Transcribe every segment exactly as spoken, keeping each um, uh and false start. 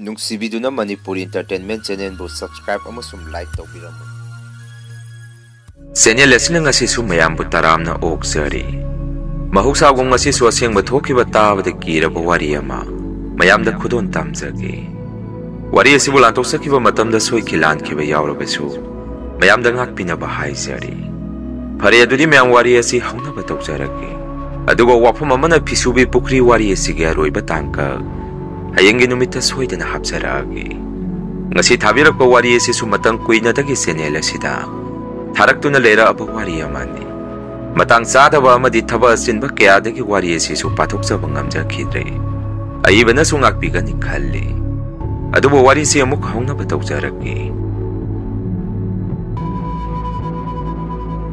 ꯅꯨꯡꯁꯤꯕꯤꯗꯨꯅ Manipur Entertainment Channelꯕꯨ subscribe ꯑꯃꯁꯨꯡ like ꯇꯧꯕꯤꯔꯝꯃꯨ꯫ Channel ꯑꯁꯤꯅ ꯉꯁꯤꯁꯨ ꯃꯌꯥꯝꯕꯨ ꯇꯔꯥꯝꯅ ꯑꯣꯛꯆꯔꯤ꯫ ꯃꯍꯧꯁꯥꯒꯨꯝ ꯉꯁꯤꯁꯨ ꯑꯁꯦꯡꯕ ꯊꯣꯛꯈꯤꯕ ꯇꯥꯕꯗ ꯀꯤꯔꯕ ꯋꯥꯔꯤ ꯑꯃ ꯃꯌꯥꯝꯗ ꯈꯨꯗꯣꯜ ꯇꯝꯖꯒꯦ꯫ ꯋꯥꯔꯤ ꯑꯁꯤꯕꯨ ꯂꯥꯟꯊꯣꯛꯆꯈꯤꯕ ꯃꯇꯝꯗ ꯁꯣꯏꯈꯤ ꯂꯥꯟꯈꯤꯕ ꯌꯥꯎꯔꯕꯁꯨ ꯃꯌꯥꯝꯗ ꯉꯥꯛꯄꯤꯅꯕ ꯍꯥꯏꯖꯔꯤ꯫ ꯐꯔꯦ, ꯑꯗꯨꯗꯤ ꯃꯌꯥꯝ ꯋꯥꯔꯤ ꯑꯁꯤ ꯍꯧꯅꯕ ꯇꯧꯖꯔꯒꯦ꯫ ꯑꯗꯨꯒ ꯋꯥꯐꯝ ꯑꯃꯅ, ꯐꯤꯁꯨꯕꯤ ꯄꯨꯈ꯭ꯔꯤ ꯋꯥꯔꯤ ꯑꯁꯤꯒꯤ ꯑꯔꯣꯏꯕ ꯇꯥꯡꯀꯛ ꯍꯌꯦꯡꯒꯤ ꯅꯨꯃꯤꯠꯇ ꯁꯣꯏꯗꯅ ꯍꯥꯞꯆꯔꯛꯑꯒꯦ꯫ ꯉꯁꯤ ꯊꯥꯕꯤꯔꯛꯄ ꯋꯥꯔꯤ ꯑꯁꯤꯁꯨ ꯃꯇꯝ ꯀꯨꯏꯅꯗꯒꯤ channel ꯑꯁꯤꯗ ꯊꯥꯔꯛꯇꯨꯅ ꯂꯩꯔꯛꯑꯕ ꯋꯥꯔꯤ ꯑꯃꯅꯤ꯫ ꯃꯇꯥꯡ ꯆꯥꯗꯕ ꯑꯃꯗꯤ ꯊꯕꯛ ꯑꯆꯤꯟꯕ ꯀꯌꯥꯗꯒꯤ ꯋꯥꯔꯤ ꯑꯁꯤꯁꯨ ꯄꯥꯊꯣꯛꯆꯕ ꯉꯝꯖꯈꯤꯗ꯭ꯔꯦ꯫ ꯑꯏꯕꯅꯁꯨ ꯉꯥꯛꯄꯤꯒꯅꯤ ꯈꯜꯂꯤ꯫ ꯑꯗꯨꯕꯨ ꯋꯥꯔꯤꯁꯤ ꯑꯃꯨꯛ ꯍꯧꯅꯕ ꯇꯧꯖꯔꯛꯀꯦ꯫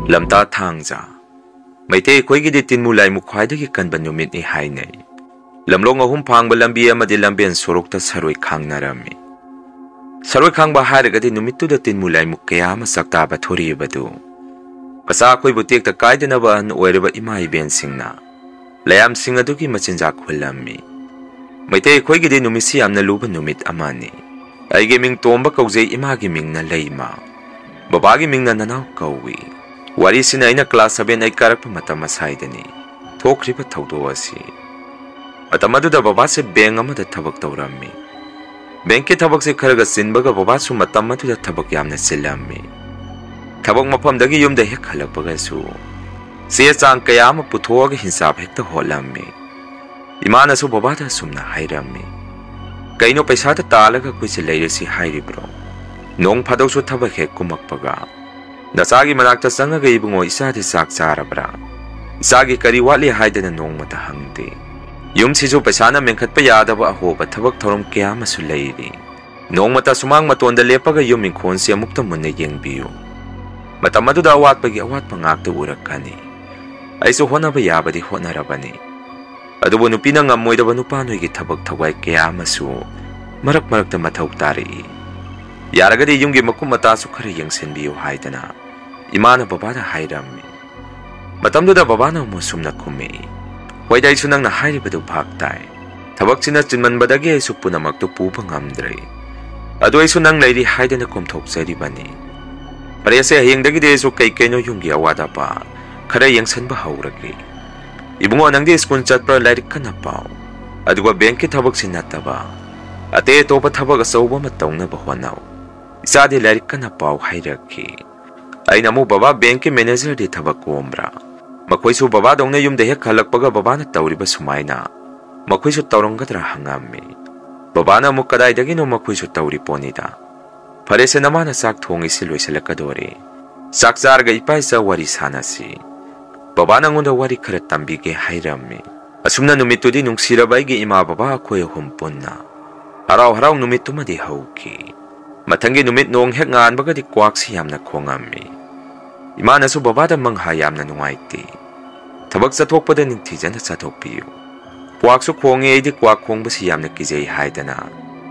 ꯂꯝꯇꯥ ꯊꯥꯡꯖ꯫ ꯃꯩꯇꯩ ꯑꯩꯈꯣꯏꯒꯤꯗꯤ ꯇꯤꯟꯃꯨ ꯂꯥꯏꯃꯨ ꯈ꯭ꯋꯥꯏꯗꯒꯤ ꯀꯟꯕ ꯅꯨꯃꯤꯠꯅꯤ ꯍꯥꯏꯅꯩ꯫ ꯂꯝꯂꯣꯡ ꯑꯍꯨꯝ ꯐꯥꯡꯕ ꯂꯝꯕꯤ ꯑꯃꯗꯤ ꯂꯝꯕꯦꯟ ꯁꯣꯔꯣꯛꯇ ꯁꯔꯣꯏ ꯈꯥꯡꯅꯔꯝꯃꯤ꯫ ꯁꯔꯣꯏ ꯈꯥꯡꯕ ꯍꯥꯏꯔꯒꯗꯤ ꯅꯨꯃꯤꯠꯇꯨꯗ ꯇꯤꯟꯃꯨ ꯂꯥꯏꯃꯨ ꯀꯌꯥ ꯑꯃ ꯆꯥꯛꯇꯥꯕ ꯊꯣꯔꯛꯏꯕꯗꯨ ꯃꯆꯥ ꯑꯩꯈꯣꯏꯕꯨ ꯇꯦꯛꯇ ꯀꯥꯏꯗꯅꯕ ꯑꯍꯟ ꯑꯣꯏꯔꯕ ꯏꯃꯥ ꯏꯕꯦꯟꯁꯤꯡꯅ ꯂꯌꯥꯝꯁꯤꯡ ꯑꯗꯨꯒꯤ ꯃꯆꯤꯟꯖꯥꯛ ꯍꯨꯜꯂꯝꯃꯤ꯫ ꯃꯩꯇꯩ ꯑꯩꯈꯣꯏꯒꯤꯗꯤ ꯅꯨꯃꯤꯠꯁꯤ ꯌꯥꯝꯅ ꯂꯨꯕ ꯅꯨꯃꯤꯠ ꯑꯃꯅꯤ꯫ ꯑꯩꯒꯤ ꯃꯤꯡ ꯇꯣꯝꯕ ꯀꯧꯖꯩ, ꯏꯃꯥꯒꯤ ꯃꯤꯡꯅ ꯂꯩꯃ, ꯕꯕꯥꯒꯤ ꯃꯤꯡꯅ ꯅꯅꯥꯎ ꯀꯧꯏ꯫ ꯋꯥꯔꯤꯁꯤꯅ ꯑꯩꯅ class seven eight ꯀꯥꯔꯛꯄ ꯃꯇꯝ ꯑꯁꯥꯏꯗꯅꯤ ꯊꯣꯛꯈ꯭ꯔꯤꯕ ꯊꯧꯗꯣꯛ ꯑꯁꯤ꯫ ꯃꯇꯝ ꯑꯗꯨꯗ ꯕꯕꯥꯁꯦ bank ꯑꯃꯗ ꯊꯕꯛ ꯇꯧꯔꯝꯃꯤ꯫ Bankꯀꯤ ꯊꯕꯛꯁꯦ ꯈꯔꯒ ꯆꯤꯟꯕꯒ ꯕꯕꯥꯁꯨ ꯃꯇꯝ ꯑꯗꯨꯗ ꯊꯕꯛ ꯌꯥꯝꯅ ꯆꯤꯜꯂꯝꯃꯤ꯫ ꯊꯕꯛ ꯃꯐꯝꯗꯒꯤ ꯌꯨꯝꯗ ꯍꯦꯛ ꯍꯜꯂꯛꯄꯒꯁꯨ ꯆꯦ ꯆꯥꯡ ꯀꯌꯥ ꯑꯃ ꯄꯨꯊꯣꯛꯑꯒ ꯍꯤꯡꯆꯥꯕ ꯍꯦꯛꯇ ꯍꯣꯠꯂꯝꯃꯤ꯫ ꯏꯃꯥꯅꯁꯨ ꯕꯕꯥꯗ ꯑꯁꯨꯝꯅ ꯍꯥꯏꯔꯝꯃꯤ, "ꯀꯩꯅꯣ ꯄꯩꯁꯥꯗ ꯇꯥꯜꯂꯒ ꯑꯩꯈꯣꯏꯁꯦ ꯂꯩꯔꯁꯤ ꯍꯥꯏꯔꯤꯕ꯭ꯔꯣ? ꯅꯣꯡ ꯐꯥꯗꯣꯛꯁꯨ ꯊꯕꯛ ꯍꯦꯛ ꯀꯨꯝꯃꯛꯄꯒ ꯅꯆꯥꯒꯤ ꯃꯅꯥꯛꯇ ꯆꯪꯉꯒ, 'ꯏꯕꯨꯡꯉꯣ, ꯏꯆꯥꯗꯤ ꯆꯥꯛ ꯆꯥꯔꯕ꯭ꯔꯥ? ꯏꯆꯥꯒꯤ ꯀꯔꯤ ꯋꯥꯠꯂꯤ?' ꯍꯥꯏꯗꯅ ꯅꯣꯡꯃꯇ ꯍꯪꯗꯦ꯫ ꯌꯨꯝꯁꯤꯁꯨ ꯄꯩꯁꯥꯅ ꯃꯦꯟꯈꯠꯄ ꯌꯥꯗꯕ ꯑꯍꯣꯕ ꯊꯕꯛ ꯊꯧꯔꯝ ꯀꯌꯥ ꯑꯃꯁꯨ ꯂꯩꯔꯤ꯫ ꯅꯣꯡꯃꯇ ꯁꯨꯃꯥꯡ ꯃꯇꯣꯟꯗ ꯂꯦꯞꯄꯒ ꯌꯨꯝ ꯏꯪꯈꯣꯜꯁꯤ ꯑꯃꯨꯛꯇ ꯃꯨꯟꯅ ꯌꯦꯡꯕꯤꯌꯨ꯫ ꯃꯇꯝ ꯑꯗꯨꯗ ꯑꯋꯥꯠꯄꯒꯤ ꯑꯋꯥꯠꯄ ꯉꯥꯛꯇ ꯎꯔꯛꯀꯅꯤ꯫ ꯑꯩꯁꯨ ꯍꯣꯠꯅꯕ ꯌꯥꯕꯗꯤ ꯍꯣꯠꯅꯔꯕꯅꯤ꯫ ꯑꯗꯨꯕꯨ ꯅꯨꯄꯤꯅ ꯉꯝꯃꯣꯏꯗꯕ ꯅꯨꯄꯥ ꯅꯣꯏꯒꯤ ꯊꯕꯛ ꯊꯧꯒꯥꯏ ꯀꯌꯥ ꯑꯃꯁꯨ ꯃꯔꯛ ꯃꯔꯛꯇ ꯃꯊꯧ ꯇꯥꯔꯛꯏ꯫ ꯌꯥꯔꯒꯗꯤ ꯌꯨꯝꯒꯤ ꯃꯀꯨꯞ ꯃꯇꯥꯁꯨ ꯈꯔ ꯌꯦꯡꯁꯤꯟꯕꯤꯌꯨ" ꯍꯥꯏꯗꯅ ꯏꯃꯥꯅ ꯕꯕꯥꯗ ꯍꯥꯏꯔꯝꯃꯤ꯫ ꯃꯇꯝꯗꯨꯗ ꯕꯕꯥꯅ ꯑꯃꯨꯛ ꯁꯨꯝꯅ ꯈꯨꯝꯃꯛꯏ, "ꯍꯣꯏꯗ, ꯑꯩꯁꯨ ꯅꯪꯅ ꯍꯥꯏꯔꯤꯕꯗꯨ ꯚꯥꯞ ꯇꯥꯏ꯫ ꯊꯕꯛꯁꯤꯅ ꯆꯤꯟꯃꯟꯕꯗꯒꯤ ꯑꯩꯁꯨ ꯄꯨꯝꯅꯃꯛꯇꯨ ꯄꯨꯕ ꯉꯝꯗ꯭ꯔꯦ꯫ ꯑꯗꯨ ꯑꯩꯁꯨ ꯅꯪ ꯂꯩꯔꯤ ꯍꯥꯏꯗꯅ ꯀꯣꯝꯊꯣꯛꯆꯔꯤꯕꯅꯤ꯫ ꯐꯔꯦꯁꯦ, ꯍꯌꯦꯡꯗꯒꯤꯗꯤ ꯑꯩꯁꯨ ꯀꯩ ꯀꯩꯅꯣ ꯌꯨꯝꯒꯤ ꯑꯋꯥꯠ ꯑꯄꯥ ꯈꯔ ꯌꯦꯡꯁꯤꯟꯕ ꯍꯧꯔꯒꯦ꯫ ꯏꯕꯨꯡꯉꯣ, ꯅꯪꯗꯤ ꯁ꯭ꯀꯨꯜ ꯆꯠꯄ꯭ꯔꯥ? ꯂꯥꯏꯔꯤꯛ ꯀꯟꯅ ꯄꯥꯎ꯫ ꯑꯗꯨꯒ ꯕꯦꯡꯛꯀꯤ ꯊꯕꯛꯁꯤ ꯅꯠꯇꯕ ꯑꯇꯩ ꯑꯇꯣꯞꯄ ꯊꯕꯛ ꯑꯆꯧꯕ ꯑꯃ ꯇꯧꯅꯕ ꯍꯣꯠꯅꯧ꯫ ꯏꯆꯥꯗꯤ ꯂꯥꯏꯔꯤꯛ ꯀꯟꯅ ꯄꯥꯎ ꯍꯥꯏꯔꯛꯈꯤ꯫ ꯑꯩꯅ ꯑꯃꯨꯛ, "ꯕꯕꯥ, ꯕꯦꯡꯛꯀꯤ ꯃꯦꯅꯦꯖꯔꯗꯤ ꯊꯕꯛ ꯀꯣꯝꯕ꯭ꯔꯥ?" ꯃꯈꯣꯏꯁꯨ ꯕꯕꯥꯗꯧꯅ ꯌꯨꯝꯗ ꯍꯦꯛ ꯍꯜꯂꯛꯄꯒ ꯕꯕꯥꯅ ꯇꯧꯔꯤꯕ ꯁꯨꯃꯥꯏꯅ ꯃꯈꯣꯏꯁꯨ ꯇꯧꯔꯝꯒꯗ꯭ꯔꯥ ꯍꯪꯉꯝꯃꯤ꯫ ꯕꯕꯥꯅ ꯑꯃꯨꯛ, "ꯀꯗꯥꯏꯗꯒꯤꯅꯣ, ꯃꯈꯣꯏꯁꯨ ꯇꯧꯔꯤ ꯄꯣꯠꯅꯤꯗ꯫ ꯐꯔꯦꯁꯦ, ꯅꯃꯥꯅ ꯆꯥꯛ ꯊꯣꯡꯉꯤꯁꯤ ꯂꯣꯏꯁꯤꯜꯂꯛꯀꯗꯣꯔꯦ꯫ ꯆꯥꯛ ꯆꯥꯔꯒ ꯏꯄꯥ ꯏꯆꯥ ꯋꯥꯔꯤ ꯁꯥꯟꯅꯁꯤ꯫ ꯕꯕꯥꯅ ꯑꯩꯉꯣꯟꯗ ꯋꯥꯔꯤ ꯈꯔ ꯇꯝꯕꯤꯒꯦ" ꯍꯥꯏꯔꯝꯃꯤ꯫ ꯑꯁꯨꯝꯅ ꯅꯨꯃꯤꯠꯇꯨꯗꯤ ꯅꯨꯡꯁꯤꯔꯕ ꯑꯩꯒꯤ ꯏꯃꯥ ꯕꯕꯥ ꯑꯩꯈꯣꯏ ꯑꯍꯨꯝ ꯄꯨꯟꯅ ꯍꯔꯥꯎ ꯍꯔꯥꯎ ꯅꯨꯃꯤꯠꯇꯨꯃꯗꯤ ꯍꯧꯈꯤ꯫ ꯃꯊꯪꯒꯤ ꯅꯨꯃꯤꯠ ꯅꯣꯡ ꯍꯦꯛ ꯉꯥꯟꯕꯒꯗꯤ ꯀ꯭ꯋꯥꯛꯁꯤ ꯌꯥꯝꯅ ꯈꯣꯡꯉꯝꯃꯤ꯫ ꯏꯃꯥꯅꯁꯨ ꯕꯕꯥꯗ, "ꯃꯪꯍꯥ ꯌꯥꯝꯅ ꯅꯨꯡꯉꯥꯏꯇꯦ꯫ ꯊꯕꯛ ꯆꯠꯊꯣꯛꯄꯗ ꯅꯤꯡꯊꯤꯖꯅ ꯆꯠꯊꯣꯛꯄꯤꯌꯨ꯫ ꯀ꯭ꯋꯥꯛꯁꯨ ꯈꯣꯡꯉꯤ, ꯑꯩꯗꯤ ꯀ꯭ꯋꯥꯛ ꯈꯣꯡꯕꯁꯤ ꯌꯥꯝꯅ ꯀꯤꯖꯩ" ꯍꯥꯏꯗꯅ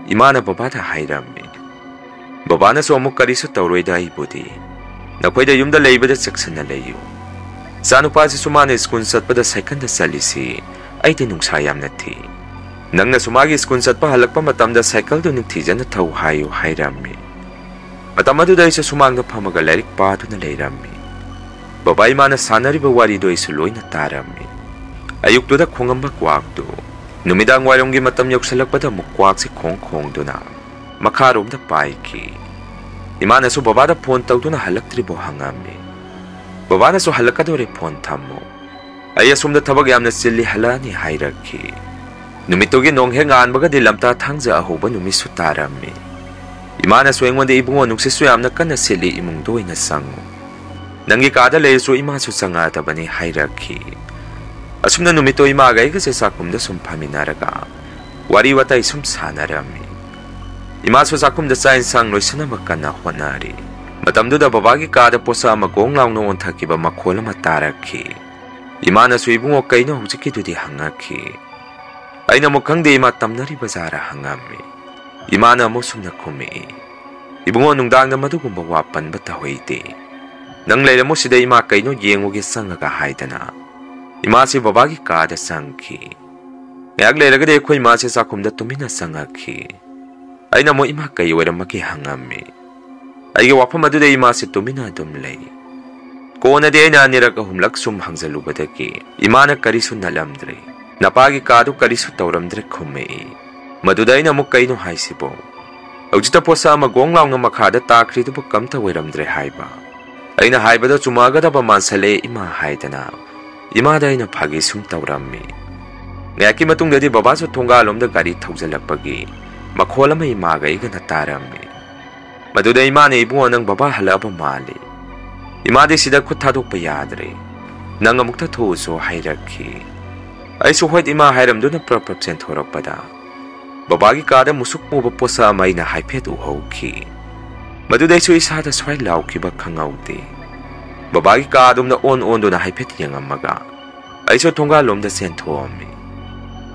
ꯏꯃꯥꯅ ꯕꯕꯥꯗ ꯍꯥꯏꯔꯝꯃꯤ꯫ ꯕꯕꯥꯅꯁꯨ ꯑꯃꯨꯛ, "ꯀꯔꯤꯁꯨ ꯇꯧꯔꯣꯏꯗ ꯑꯩꯕꯨꯗꯤ꯫ ꯅꯈꯣꯏꯗ ꯌꯨꯝꯗ ꯂꯩꯕꯗ ꯆꯦꯛꯁꯤꯟꯅ ꯂꯩꯌꯨ꯫ ꯏꯆꯥꯅꯨꯄꯥꯁꯤꯁꯨ ꯃꯥꯅ ꯁ꯭ꯀꯨꯜ ꯆꯠꯄꯗ ꯁꯥꯏꯀꯜꯗ ꯆꯠꯂꯤꯁꯤ ꯑꯩꯗꯤ ꯅꯨꯡꯁꯥ ꯌꯥꯝꯅ ꯊꯤ꯫ ꯅꯪꯅꯁꯨ ꯃꯥꯒꯤ ꯁ꯭ꯀꯨꯜ ꯆꯠꯄ ꯍꯜꯂꯛꯄ ꯃꯇꯝꯗ ꯁꯥꯏꯀꯜꯗꯨ ꯅꯤꯡꯊꯤꯖꯅ ꯊꯧ ꯍꯥꯏꯌꯨ" ꯍꯥꯏꯔꯝꯃꯤ꯫ ꯃꯇꯝ ꯑꯗꯨꯗ ꯑꯩꯁꯨ ꯁꯨꯃꯥꯡꯗ ꯐꯝꯃꯒ ꯂꯥꯏꯔꯤꯛ ꯄꯥꯗꯨꯅ ꯂꯩꯔꯝꯃꯤ꯫ ꯕꯕꯥ ꯏꯃꯥꯅ ꯁꯥꯟꯅꯔꯤꯕ ꯋꯥꯔꯤꯗꯨ ꯑꯩꯁꯨ ꯂꯣꯏꯅ ꯇꯥꯔꯝꯃꯤ꯫ ꯑꯌꯨꯛꯇꯨꯗ ꯈꯣꯡꯉꯝꯕ ꯀ꯭ꯋꯥꯛꯇꯨ ꯅꯨꯃꯤꯗꯥꯡ ꯋꯥꯏꯔꯝꯒꯤ ꯃꯇꯝ ꯌꯧꯁꯤꯜꯂꯛꯄꯗ ꯑꯃꯨꯛ ꯀ꯭ꯋꯥꯛꯁꯤ ꯈꯣꯡ ꯈꯣꯡꯗꯨꯅ ꯃꯈꯥꯔꯣꯝꯗ ꯄꯥꯏꯈꯤ꯫ ꯏꯃꯥꯅꯁꯨ ꯕꯕꯥꯗ ꯐꯣꯟ ꯇꯧꯗꯨꯅ ꯍꯜꯂꯛꯇ꯭ꯔꯤꯕꯣ ꯍꯪꯉꯝꯃꯤ꯫ ꯕꯕꯥꯅꯁꯨ "ꯍꯜꯂꯛꯀꯗꯧꯔꯦ, ꯐꯣꯟ ꯊꯝꯃꯨ꯫ ꯑꯩ ꯑꯁꯣꯝꯗ ꯊꯕꯛ ꯌꯥꯝꯅ ꯆꯤꯜꯂꯤ, ꯍꯜꯂꯛꯑꯅꯤ" ꯍꯥꯏꯔꯛꯈꯤ꯫ ꯅꯨꯃꯤꯠꯇꯨꯒꯤ ꯅꯣꯡ ꯍꯦꯛ ꯉꯥꯟꯕꯒꯗꯤ ꯂꯝꯇꯥ ꯊꯥꯡꯖ ꯑꯍꯧꯕ ꯅꯨꯃꯤꯠꯁꯨ ꯇꯥꯔꯝꯃꯤ꯫ ꯏꯃꯥꯅꯁꯨ ꯑꯩꯉꯣꯟꯗ, "ꯏꯕꯨꯡꯉꯣ, ꯅꯨꯡꯁꯤꯠꯁꯨ ꯌꯥꯝꯅ ꯀꯟꯅ ꯁꯤꯠꯂꯤ, ꯏꯃꯨꯡꯗ ꯑꯣꯏꯅ ꯆꯪꯉꯨ꯫ ꯅꯪꯒꯤ ꯀꯥꯗ ꯂꯩꯔꯁꯨ ꯏꯃꯥꯁꯨ ꯆꯪꯉꯛꯑꯗꯕꯅꯤ" ꯍꯥꯏꯔꯛꯈꯤ꯫ ꯑꯁꯨꯝꯅ ꯅꯨꯃꯤꯠꯇꯣ ꯏꯃꯥꯒ ꯑꯩꯒꯁꯦ ꯆꯥꯛꯈꯨꯝꯗ ꯁꯨꯝ ꯐꯝꯃꯤꯟꯅꯔꯒ ꯋꯥꯔꯤ ꯋꯥꯇꯥꯏ ꯁꯨꯝ ꯁꯥꯟꯅꯔꯝꯃꯤ꯫ ꯏꯃꯥꯁꯨ ꯆꯥꯛꯈꯨꯝꯗ ꯆꯥꯛ ꯏꯟꯁꯥꯡ ꯂꯣꯏꯁꯤꯟꯅꯕ ꯀꯟꯅ ꯍꯣꯠꯅꯔꯤ꯫ ꯃꯇꯝꯗꯨꯗ ꯕꯕꯥꯒꯤ ꯀꯥꯗ ꯄꯣꯠꯁꯛ ꯑꯃ ꯒꯣꯡ ꯂꯥꯎꯅ ꯑꯣꯟꯊꯈꯤꯕ ꯃꯈꯣꯜ ꯑꯃ ꯇꯥꯔꯛꯈꯤ꯫ ꯏꯃꯥꯅꯁꯨ, "ꯏꯕꯨꯡꯉꯣ, ꯀꯩꯅꯣ ꯍꯧꯖꯤꯛꯀꯤꯗꯨꯗꯤ?" ꯍꯪꯉꯛꯈꯤ꯫ ꯑꯩꯅ ꯑꯃꯨꯛ, "ꯈꯪꯗꯦ ꯏꯃꯥ, ꯇꯝꯅꯔꯤꯕ ꯖꯥꯔꯥ?" ꯍꯪꯉꯝꯃꯤ꯫ ꯏꯃꯥꯅ ꯑꯃꯨꯛ ꯁꯨꯝꯅ ꯈꯨꯝꯃꯛꯏ, "ꯏꯕꯨꯡꯉꯣ, ꯅꯨꯡꯗꯥꯡꯗ ꯃꯗꯨꯒꯨꯝꯕ ꯋꯥ ꯄꯟꯕ ꯇꯧꯍꯩꯗꯦ꯫ ꯅꯪ ꯂꯩꯔꯝꯃꯣ ꯁꯤꯗ, ꯏꯃꯥ ꯀꯩꯅꯣ ꯌꯦꯡꯉꯨꯒꯦ ꯆꯪꯉꯒ" ꯍꯥꯏꯗꯅ ꯏꯃꯥꯁꯤ ꯕꯕꯥꯒꯤ ꯀꯥꯗ ꯆꯪꯈꯤ꯫ ꯉꯥꯏꯍꯥꯛ ꯂꯩꯔꯒꯗꯤ ꯑꯩꯈꯣꯏ ꯏꯃꯥꯁꯦ ꯆꯥꯛꯈꯨꯝꯗ ꯇꯨꯃꯤꯟꯅ ꯆꯪꯉꯛꯈꯤ꯫ ꯑꯩꯅ ꯑꯃꯨꯛ "ꯏꯃꯥ, ꯀꯩ ꯑꯣꯏꯔꯝꯃꯒꯦ?" ꯍꯪꯉꯝꯃꯤ꯫ ꯑꯩꯒꯤ ꯋꯥꯐꯝ ꯑꯗꯨꯗ ꯏꯃꯥꯁꯦ ꯇꯨꯃꯤꯟꯅ ꯑꯗꯨꯝ ꯂꯩ꯫ ꯀꯣꯟꯅꯗꯤ ꯑꯩꯅ ꯑꯅꯤꯔꯛ ꯑꯍꯨꯝꯂꯛ ꯁꯨꯝ ꯍꯪꯖꯜꯂꯨꯕꯗꯒꯤ ꯏꯃꯥꯅ ꯀꯔꯤꯁꯨ ꯅꯠꯂꯝꯗ꯭ꯔꯦ꯫ "ꯅꯄꯥꯒꯤ ꯀꯥꯗꯨ ꯀꯔꯤꯁꯨ ꯇꯧꯔꯝꯗ꯭ꯔꯦ" ꯈꯨꯝꯃꯛꯏ꯫ ꯃꯗꯨꯗ ꯑꯩꯅ ꯑꯃꯨꯛ "ꯀꯩꯅꯣ ꯍꯥꯏꯁꯤꯕꯣ? ꯍꯧꯖꯤꯛꯇ ꯄꯣꯠꯁꯛ ꯑꯃ ꯒꯣꯡ ꯂꯥꯎꯅ ꯃꯈꯥꯗ ꯇꯥꯈ꯭ꯔꯤꯗꯨꯕꯨ ꯀꯝꯇ ꯑꯣꯏꯔꯝꯗ꯭ꯔꯦ" ꯍꯥꯏꯕ꯫ ꯑꯩꯅ ꯍꯥꯏꯕꯗ "ꯆꯨꯝꯃꯛꯑꯒꯗꯕ ꯃꯥꯟꯁꯜꯂꯛꯑꯦ ꯏꯃꯥ" ꯍꯥꯏꯗꯅ ꯏꯃꯥꯗ ꯑꯩꯅ ꯐꯥꯒꯤ ꯁꯨꯝ ꯇꯧꯔꯝꯃꯤ꯫ ꯉꯥꯏꯍꯥꯛꯀꯤ ꯃꯇꯨꯡꯗꯗꯤ ꯕꯕꯥꯁꯨ ꯊꯣꯡꯒꯥꯜꯂꯣꯝꯗ ꯒꯥꯔꯤ ꯊꯧꯖꯤꯜꯂꯛꯄꯒꯤ ꯃꯈꯣꯜ ꯑꯃ ꯏꯃꯥꯒ ꯑꯩꯒꯅ ꯇꯥꯔꯝꯃꯤ꯫ ꯃꯗꯨꯗ ꯏꯃꯥꯅ "ꯏꯕꯨꯡꯉꯣ, ꯅꯪ ꯕꯕꯥ ꯍꯜꯂꯛꯑꯕ ꯃꯥꯜꯂꯤ꯫ ꯏꯃꯥꯗꯤ ꯁꯤꯗ ꯈꯨꯠ ꯊꯥꯗꯣꯛꯄ ꯌꯥꯗ꯭ꯔꯦ꯫ ꯅꯪ ꯑꯃꯨꯛꯇ ꯊꯣꯛꯎꯁꯣ" ꯍꯥꯏꯔꯛꯈꯤ꯫ ꯑꯩꯁꯨ "ꯍꯣꯏ ꯏꯃꯥ" ꯍꯥꯏꯔꯝꯗꯨꯅ ꯄ꯭ꯔꯞ ꯄ꯭ꯔꯞ ꯆꯦꯟꯊꯣꯔꯛꯄꯗ ꯕꯕꯥꯒꯤ ꯀꯥꯗ ꯃꯨꯁꯨꯛ ꯃꯨꯕ ꯄꯣꯠꯁꯛ ꯑꯃ ꯑꯩꯅ ꯍꯥꯏꯐꯦꯠ ꯎꯍꯧꯈꯤ꯫ ꯃꯗꯨꯗꯩꯁꯨ ꯏꯁꯥꯗ ꯁ꯭ꯋꯥꯏ ꯂꯥꯎꯈꯤꯕ ꯈꯪꯍꯧꯗꯦ꯫ ꯕꯕꯥꯒꯤ ꯀꯥ ꯑꯗꯨꯝꯅ ꯑꯣꯟ ꯑꯣꯟꯗꯨꯅ ꯍꯥꯏꯐꯦꯠ ꯌꯦꯡꯉꯝꯃꯒ ꯑꯩꯁꯨ ꯊꯣꯡꯒꯥꯜꯂꯣꯝꯗ ꯆꯦꯟꯊꯣꯛꯑꯝꯃꯤ꯫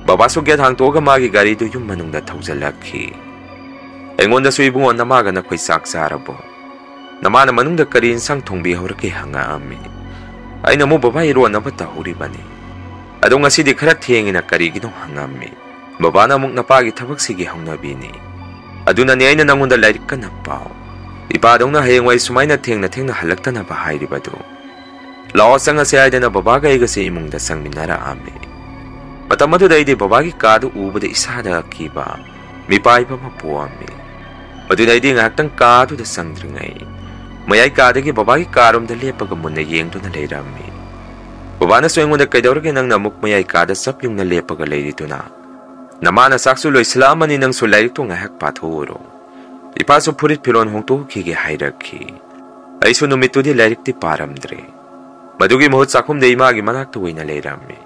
ꯕꯕꯥꯁꯨ ꯒꯦꯠ ꯍꯥꯡꯇꯣꯛꯑꯒ ꯃꯥꯒꯤ ꯒꯥꯔꯤꯗꯨ ꯌꯨꯝ ꯃꯅꯨꯡꯗ ꯊꯧꯖꯤꯜꯂꯛꯈꯤ꯫ ꯑꯩꯉꯣꯟꯗꯁꯨ "ꯏꯕꯨꯡꯉꯣ, ꯅꯃꯥꯒ ꯅꯈꯣꯏ ꯆꯥꯛ ꯆꯥꯔꯕꯣ? ꯅꯃꯥꯅ ꯃꯅꯨꯡꯗ ꯀꯔꯤ ꯏꯟꯁꯥꯡ ꯊꯣꯡꯕꯤꯍꯧꯔꯒꯦ?" ꯍꯪꯉꯛꯑꯝꯃꯤ꯫ ꯑꯩꯅ ꯑꯃꯨꯛ "ꯕꯕꯥ, ꯏꯔꯣꯟꯅꯕ ꯇꯧꯍꯧꯔꯤꯕꯅꯤ꯫ ꯑꯗꯣ ꯉꯁꯤꯗꯤ ꯈꯔ ꯊꯦꯡꯉꯤꯅ ꯀꯔꯤꯒꯤꯅꯣ?" ꯍꯪꯉꯝꯃꯤ꯫ ꯕꯕꯥꯅ ꯑꯃꯨꯛ "ꯅꯄꯥꯒꯤ ꯊꯕꯛꯁꯤꯒꯤ ꯍꯧꯅꯕꯤꯅꯤ꯫ ꯑꯗꯨꯅꯅꯦ ꯑꯩꯅ ꯅꯪꯉꯣꯟꯗ ꯂꯥꯏꯔꯤꯛ ꯀꯟꯅ ꯄꯥꯎ, ꯏꯄꯥꯗꯧꯅ ꯍꯌꯦꯡꯋꯥꯏ ꯁꯨꯃꯥꯏꯅ ꯊꯦꯡꯅ ꯊꯦꯡꯅ ꯍꯜꯂꯛꯇꯅꯕ ꯍꯥꯏꯔꯤꯕꯗꯨ꯫ ꯂꯥꯛꯑꯣ ꯆꯪꯉꯁꯦ" ꯍꯥꯏꯗꯅ ꯕꯕꯥꯒ ꯑꯩꯒꯁꯦ ꯏꯃꯨꯡꯗ ꯆꯪꯃꯤꯟꯅꯔꯛꯑꯝꯃꯤ꯫ ꯃꯇꯝ ꯑꯗꯨꯗ ꯑꯩꯗꯤ ꯕꯕꯥꯒꯤ ꯀꯥꯗꯨ ꯎꯕꯗ ꯏꯁꯥꯗ ꯑꯀꯤꯕ ꯃꯤꯄꯥꯏꯕ ꯑꯃ ꯄꯣꯛꯑꯝꯃꯤ꯫ ꯃꯗꯨꯗ ꯑꯩꯗꯤ ꯉꯥꯏꯍꯥꯛꯇꯪ ꯀꯥꯗꯨꯗ ꯆꯪꯗ꯭ꯔꯤꯉꯩ ꯃꯌꯥꯏ ꯀꯥꯗꯒꯤ ꯕꯕꯥꯒꯤ ꯀꯥꯔꯣꯝꯗ ꯂꯦꯞꯄꯒ ꯃꯨꯟꯅ ꯌꯦꯡꯗꯨꯅ ꯂꯩꯔꯝꯃꯤ꯫ ꯕꯕꯥꯅꯁꯨ ꯑꯩꯉꯣꯟꯗ "ꯀꯩꯗꯧꯔꯒꯦ ꯅꯪꯅ ꯑꯃꯨꯛ ꯃꯌꯥꯏ ꯀꯥꯗ ꯆꯞ ꯌꯨꯡꯅ ꯂꯦꯞꯄꯒ ꯂꯩꯔꯤꯗꯨꯅ? ꯅꯃꯥꯅ ꯆꯥꯛꯁꯨ ꯂꯣꯏꯁꯤꯜꯂꯛꯑꯃꯅꯤ, ꯅꯪꯁꯨ ꯂꯥꯏꯔꯤꯛꯇꯣ ꯉꯥꯏꯍꯥꯛ ꯄꯥꯊꯣꯛꯎꯔꯣ꯫ ꯏꯄꯥꯁꯨ ꯐꯨꯔꯤꯠ ꯐꯤꯔꯣꯜ ꯍꯣꯡꯗꯣꯛꯈꯤꯒꯦ" ꯍꯥꯏꯔꯛꯈꯤ꯫ ꯑꯩꯁꯨ ꯅꯨꯃꯤꯠꯇꯨꯗꯤ ꯂꯥꯏꯔꯤꯛꯇꯤ ꯄꯥꯔꯝꯗ꯭ꯔꯦ꯫ ꯃꯗꯨꯒꯤ ꯃꯍꯨꯠ ꯆꯥꯛꯈꯨꯝꯗ ꯏꯃꯥꯒꯤ ꯃꯅꯥꯛꯇ ꯑꯣꯏꯅ ꯂꯩꯔꯝꯃꯤ꯫